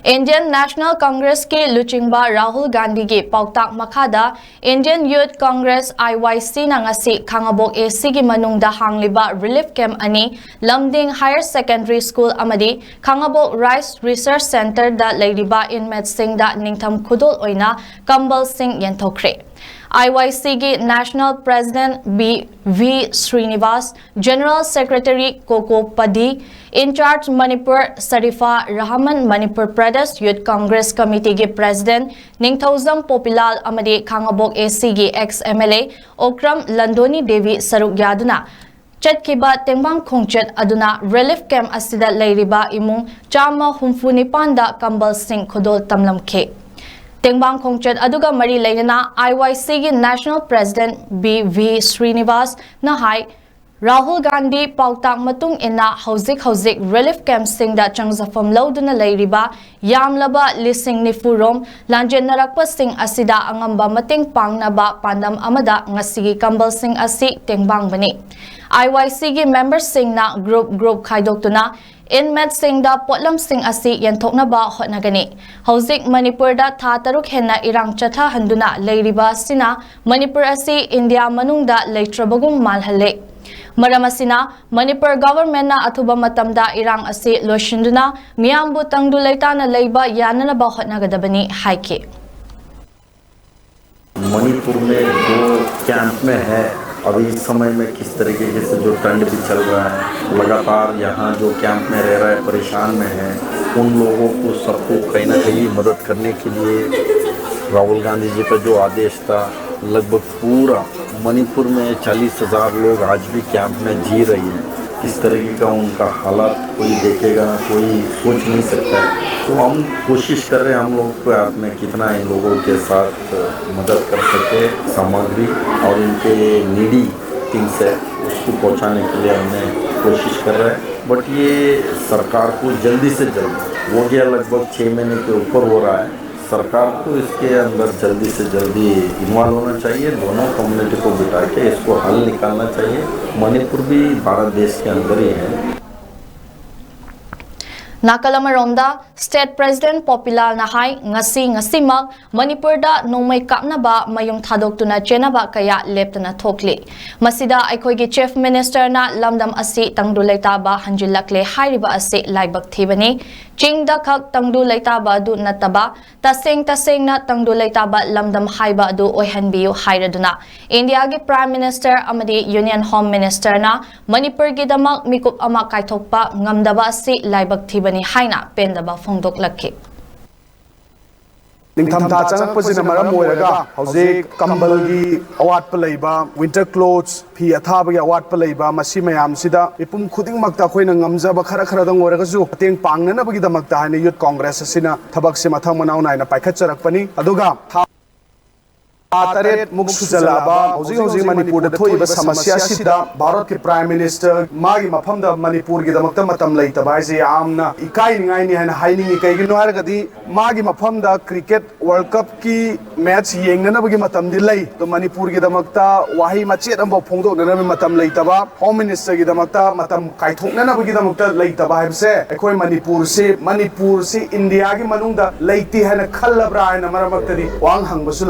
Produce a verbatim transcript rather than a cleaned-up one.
Indian National Congress ꯀꯤ ꯂꯨꯆꯤꯡꯕ ꯔꯥꯍꯨꯜ ꯒꯥꯟꯙꯤꯒꯤ ꯄꯥꯎꯇꯥꯛ ꯃꯈꯥꯗ Indian Youth Congress, I Y C ꯅ ꯉꯁꯤ ꯈꯥꯉꯕꯣꯛ A C ꯒꯤ ꯃꯅꯨꯡꯗ ꯍꯥꯡꯂꯤꯕ relief camp ꯑꯅꯤ, ꯂꯝꯗꯤꯡ Higher Secondary School ꯑꯃꯗꯤ ꯈꯥꯉꯕꯣꯛ Rice Research Center ꯗ ꯂꯩꯔꯤꯕ inmate ꯁꯤꯡꯗ ꯅꯤꯡꯊꯝ ꯈꯨꯗꯣꯜ ꯑꯣꯏꯅ ꯀꯝꯕꯜꯁꯤꯡ ꯌꯦꯟꯊꯣꯛꯈ꯭ꯔꯦ꯫ I Y C ꯒꯤ National President B V Srinivas, General Secretary Koko Padhi, In-charge Manipur Sarifa Rahman, Manipur Pradesh Youth Congress Committee ꯒꯤ President ꯅꯤꯡꯊꯧꯖꯝ ꯄꯣꯄꯤꯂꯥꯜ ꯑꯃꯗꯤ ꯈꯥꯉꯕꯣꯛ A C ꯒꯤ ex M L A Okram ꯂꯟꯗꯣꯅꯤ Devi ꯁꯔꯨꯛ ꯌꯥꯗꯨꯅ ꯆꯠꯈꯤꯕ ꯇꯦꯡꯕꯥꯡ ꯈꯣꯡꯆꯠ ꯑꯗꯨꯅ relief camp ꯑꯁꯤꯗ ꯂꯩꯔꯤꯕ ꯏꯃꯨꯡ ꯆꯥꯝꯃ ꯍꯨꯝꯐꯨ ꯅꯤꯄꯥꯟꯗ ꯀꯝꯕꯜꯁꯤꯡ ꯈꯨꯗꯣꯜ ꯇꯝꯂꯝꯈꯤ꯫ ꯇꯦꯡꯕꯥꯡ ꯈꯣꯡꯆꯠ ꯑꯗꯨꯒ ꯃꯔꯤ ꯂꯩꯅꯅ I Y C ꯒꯤ National President B V Srinivas ꯅ ꯍꯥꯏ, ꯔꯥꯍꯨꯜ ꯒꯥꯟꯙꯤ ꯄꯥꯎꯇꯥꯛ ꯃꯇꯨꯡ ꯏꯟꯅ ꯍꯧꯖꯤꯛ ꯍꯧꯖꯤꯛ relief camp ꯁꯤꯡꯗ ꯆꯪꯖꯐꯝ ꯂꯧꯗꯨꯅ ꯂꯩꯔꯤꯕ ꯌꯥꯝꯂꯕ ꯂꯤꯁꯤꯡ ꯅꯤꯐꯨ ꯔꯣꯝ ꯂꯥꯟꯖꯦꯟꯅꯔꯛꯄꯁꯤꯡ ꯑꯁꯤꯗ ꯑꯉꯝꯕ ꯃꯇꯦꯡ ꯄꯥꯡꯅꯕ ꯄꯥꯟꯗꯝ ꯑꯃꯗ ꯉꯁꯤꯒꯤ ꯀꯝꯕꯜꯁꯤꯡ ꯑꯁꯤ ꯇꯦꯡꯕꯥꯡꯕꯅꯤ꯫ I Y C ꯒꯤ member ꯁꯤꯡꯅ group group ꯈꯥꯏꯗꯣꯛꯇꯨꯅ inmate ꯁꯤꯡꯗ ꯄꯣꯠꯂꯝꯁꯤꯡ ꯑꯁꯤ ꯌꯦꯟꯊꯣꯛꯅꯕ ꯍꯣꯠꯅꯒꯅꯤ꯫ ꯍꯧꯖꯤꯛ ꯃꯅꯤꯄꯨꯔꯗ ꯊꯥ ꯇꯔꯨꯛ ꯍꯦꯟꯅ ꯏꯔꯥꯡ ꯆꯠꯊꯍꯟꯗꯨꯅ ꯂꯩꯔꯤꯕ ꯑꯁꯤꯅ ꯃꯅꯤꯄꯨꯔ ꯑꯁꯤ ꯏꯟꯗꯤꯌꯥ ꯃꯅꯨꯡꯗ ꯂꯩꯇ꯭ꯔꯕꯒꯨꯝ ꯃꯥꯜꯍꯜꯂꯦ꯫ ꯃꯔꯝ ꯑꯁꯤꯅ ꯃꯅꯤꯄꯨꯔ government ꯅ ꯑꯊꯨꯕ ꯃꯇꯝꯗ ꯏꯔꯥꯡ ꯑꯁꯤ ꯂꯣꯏꯁꯤꯟꯗꯨꯅ ꯃꯤꯌꯥꯝꯕꯨ ꯇꯪꯗꯨ ꯂꯩꯇꯥꯅ ꯂꯩꯕ ꯌꯥꯅꯅꯕ ꯍꯣꯠꯅꯒꯗꯕꯅꯤ ꯍꯥꯏꯈꯤ꯫ मणिपुर में जो कैंप में है, अभी इस समय में किस तरीके से जो ठंड भी चल रहा है, लगातार यहाँ जो कैंप में रह रहे हैं, परेशान में हैं, उन लोगों को सबको कहीं ना कहीं मदद करने के लिए राहुल गांधी जी का जो आदेश था, लगभग पूरा मणिपुर में चालीस हज़ार लोग आज भी कैंप में जी रही हैं। किस तरीके का उनका हालात कोई देखेगा, कोई सोच नहीं सकता है। तो हम कोशिश कर रहे हैं, हम लोग को हाथ में कितना इन लोगों के साथ मदद कर सके, सामग्री और इनके नीडी थिंग्स है, उसको पहुंचाने के लिए हमने कोशिश कर रहे हैं। बट ये सरकार को जल्दी से जल्दी, हो गया लगभग छः महीने के ऊपर हो रहा है, सरकार को इसके अंदर जल्दी से जल्दी इन्वॉल्व होना चाहिए, दोनों कम्युनिटी को बिठा के इसको हल निकालना चाहिए। मणिपुर भी भारत देश के अंदर ही है। ꯅꯥꯀꯜ ꯑꯃꯔꯣꯝꯗ, ꯁ꯭ꯇꯦꯠ ꯄ꯭ꯔꯦꯁꯤꯗꯦꯟꯠ ꯄꯣꯄꯤꯂꯥꯜꯅ ꯍꯥꯏ, ꯉꯁꯤ ꯉꯁꯤꯃꯛ ꯃꯅꯤꯄꯨꯔꯗ ꯅꯣꯡꯃꯩ ꯀꯥꯞꯅꯕ, ꯃꯌꯨꯝ ꯊꯥꯗꯣꯛꯇꯨꯅ ꯆꯦꯟꯅꯕ ꯀꯌꯥ ꯂꯦꯞꯇꯅ ꯊꯣꯛꯂꯤ꯫ ꯃꯁꯤꯗ ꯑꯩꯈꯣꯏꯒꯤ ꯆꯤꯐ ꯃꯤꯅꯤꯁꯇꯔꯅ ꯂꯝꯗꯝ ꯑꯁꯤ ꯇꯪꯗꯨ ꯂꯩꯇꯥꯕ ꯍꯟꯖꯤꯜꯂꯛꯂꯦ ꯍꯥꯏꯔꯤꯕ ꯑꯁꯤ ꯂꯥꯏꯕꯛ ꯊꯤꯕꯅꯤ꯫ ꯆꯤꯡꯗ ꯈꯛ ꯇꯪꯗꯨ ꯂꯩꯇꯥꯕ ꯑꯗꯨ ꯅꯠꯇꯕ, ꯇꯁꯦꯡ ꯇꯁꯦꯡꯅ ꯇꯪꯗꯨ ꯂꯩꯇꯥꯕ ꯂꯝꯗꯝ ꯍꯥꯏꯕ ꯑꯗꯨ ꯑꯣꯏꯍꯟꯕꯤꯌꯨ ꯍꯥꯏꯔꯗꯨꯅ ꯏꯟꯗꯤꯌꯥꯒꯤ ꯄ꯭ꯔꯥꯏꯝ ꯃꯤꯅꯤꯁꯇꯔ ꯑꯃꯗꯤ ꯌꯨꯅꯤꯌꯟ ꯍꯣꯝ ꯃꯤꯅꯤꯁꯇꯔꯅ ꯃꯅꯤꯄꯨꯔꯒꯤꯗꯃꯛ ꯃꯤꯀꯨꯞ ꯑꯃ ꯀꯥꯏꯊꯣꯛꯄ ꯉꯝꯗꯕ ꯑꯁꯤ ꯂꯥꯏꯕꯛ ꯊꯤꯕꯅꯤ ꯍꯥꯏꯅ ꯄꯦꯟꯗꯕ ꯐꯣꯡꯗꯣꯛꯂꯛꯈꯤ꯫ ꯅꯤꯡꯊꯝꯊꯥ ꯆꯪꯉꯛꯄꯁꯤꯅ ꯃꯔꯝ ꯑꯣꯏꯔꯒ ꯍꯧꯖꯤꯛ ꯀꯝꯕꯜꯒꯤ ꯑꯋꯥꯠꯄ ꯂꯩꯕ, ꯋꯤꯟꯇꯔ ꯀ꯭ꯂꯣꯠꯁ, ꯐꯤ ꯑꯊꯥꯕꯒꯤ ꯑꯋꯥꯠꯄ ꯂꯩꯕ, ꯃꯁꯤ ꯃꯌꯥꯝꯁꯤꯗ ꯃꯤꯄꯨꯝ ꯈꯨꯗꯤꯡꯃꯛꯇ ꯑꯩꯈꯣꯏꯅ ꯉꯝꯖꯕ ꯈꯔ ꯈꯔꯗꯪ ꯑꯣꯏꯔꯒꯁꯨ ꯃꯇꯦꯡ ꯄꯥꯡꯅꯅꯕꯒꯤꯗꯃꯛꯇ ꯍꯥꯏꯅ ꯌꯨꯠ ꯀꯣꯡꯒ꯭ꯔꯦꯁ ꯑꯁꯤꯅ ꯊꯕꯛꯁꯦ ꯃꯊꯪ ꯃꯅꯥꯎ ꯅꯥꯏꯅ ꯄꯥꯏꯈꯠꯆꯔꯛꯄꯅꯤ꯫ ꯑꯗꯨꯒ ꯊꯥ ꯊꯥ ꯇꯔꯦꯠꯃꯨꯛ ꯁꯨꯖꯜꯂꯛꯑꯕ ꯍꯧꯖꯤꯛ ꯍꯧꯖꯤꯛ ꯃꯅꯤꯄꯨꯔꯗ ꯊꯣꯛꯏꯕ ꯁꯃꯁ꯭ꯌꯥ ꯑꯁꯤꯗ ꯚꯥꯔꯠꯀꯤ ꯄ꯭ꯔꯥꯏꯝ ꯃꯤꯅꯤꯁꯇꯔ ꯃꯥꯒꯤ ꯃꯐꯝꯗ ꯃꯅꯤꯄꯨꯔꯒꯤꯗꯃꯛꯇ ꯃꯇꯝ ꯂꯩꯇꯕ ꯍꯥꯏꯁꯦ ꯌꯥꯝꯅ ꯏꯀꯥꯏꯅꯤꯡꯉꯥꯏꯅꯤ ꯍꯥꯏꯅ ꯍꯥꯏꯅꯤꯡꯉꯤ꯫ ꯀꯩꯒꯤꯅꯣ ꯍꯥꯏꯔꯒꯗꯤ ꯃꯥꯒꯤ ꯃꯐꯝꯗ ꯀ꯭ꯔꯤꯀꯦꯠ ꯋꯥꯔꯜ ꯀꯞꯀꯤ ꯃꯦꯠꯆ ꯌꯦꯡꯅꯅꯕꯒꯤ ꯃꯇꯝꯗꯤ ꯂꯩ, ꯑꯗꯣ ꯃꯅꯤꯄꯨꯔꯒꯤꯗꯃꯛꯇ ꯋꯥꯍꯩ ꯃꯆꯦꯠ ꯑꯃꯐꯥꯎ ꯐꯣꯡꯗꯣꯛꯅꯅꯕꯒꯤ ꯃꯇꯝ ꯂꯩꯇꯕ, ꯍꯣꯝ ꯃꯤꯅꯤꯁꯇꯔꯒꯤꯗꯃꯛꯇ ꯃꯇꯝ ꯀꯥꯏꯊꯣꯛꯅꯅꯕꯒꯤꯗꯃꯛꯇ ꯂꯩꯇꯕ ꯍꯥꯏꯕꯁꯦ ꯑꯩꯈꯣꯏ ꯃꯅꯤꯄꯨꯔꯁꯤ, ꯃꯅꯤꯄꯨꯔꯁꯤ ꯏꯟꯗꯤꯌꯥꯒꯤ ꯃꯅꯨꯡꯗ ꯂꯩꯇꯦ ꯍꯥꯏꯅ ꯈꯜꯂꯕ꯭ꯔꯥ ꯍꯥꯏꯅ ꯃꯔꯛ ꯃꯔꯛꯇꯗꯤ ꯋꯥꯍꯪ ꯍꯪꯕꯁꯨ